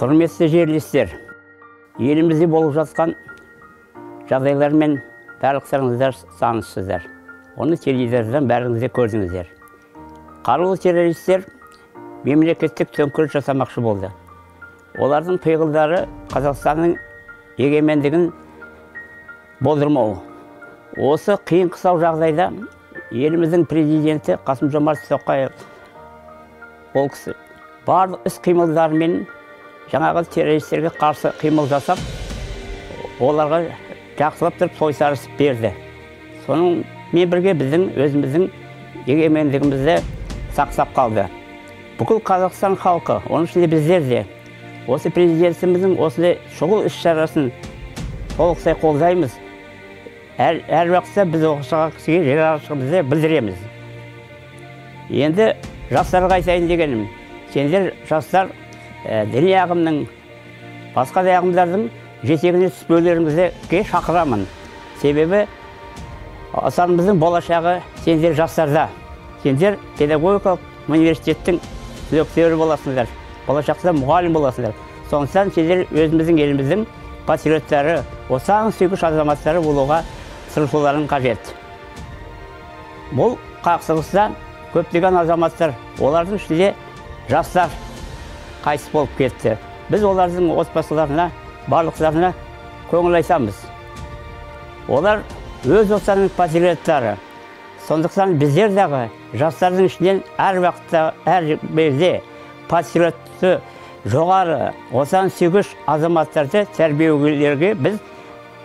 Құрметті жерлестер, елімізде болып жатқан жағдайлармен барлықтарыңыздар таныссыздар. Оны теледидардан бәріңіз де көрдіңіздер. Қарулы террористер мемлекеттік төңкеріс жасамақшы болды. Олардың пиғылдары Қазақстанның егемендігін болдырмау. Осы қиын қыстау жағдайда еліміздің президенті Қасым Жомарт Тоқаев, ол кісі барлық іс қимылдарымен жаңағы террористерге қарсы қимыл жасап, оларға жақсылап тұрып тойсарыс берді. Сонымен бірге біздің өзіміздің егемендігімізді сақтап қалды. Бүкіл Қазақстан халқы, оның ішінде біздер де осы президентіміздің осындай шұғыл іс шарасын толықтай қолдаймыз. Әр уақытта біз осы кісіге ризашылығымызды білдіреміз. Енді жастарға айтайын дегенім, сендер жастар діни ағымның, басқа да ағымдардың жетегіне түспеулеріңізге шақырамын. Себебі отанымыздың болашағы сендер жастарда. Сендер педагогикалық университеттің түлектері боласыңдар, болашақта мұғалім боласыңдар. Сондықтан сендер өзіміздің еліміздің патриоттары, отан сүйгіш азаматтары болуға тырысуларың қажет. Бұл қақтығыста көптеген азаматтар, олардың ішінде жастар қайтыс болып кетті. Біз олардың отбасыларына, барлықтарына көңіл айтамыз. Олар өз отанының патриоттары. Сондықтан біздер дағы жастардың ішінен әр уақытта, әр жерде патриотты жоғары, отан сүйгіш азаматтарды тәрбиелеуге біз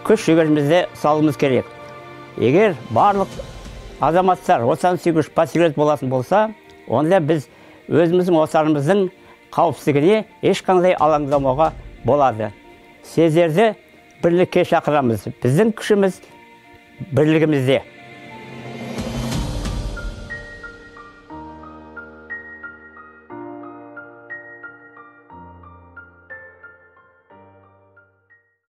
күш жігерімізді салуымыз керек. Егер барлық азаматтар отан сүйгіш патриот болатын болса, онда біз өзіміздің отанымыздың қауіпсіздігіне ешқандай алаңдамауға болады. Сіздерді бірлікке шақырамыз. Біздің күшіміз бірлігімізде.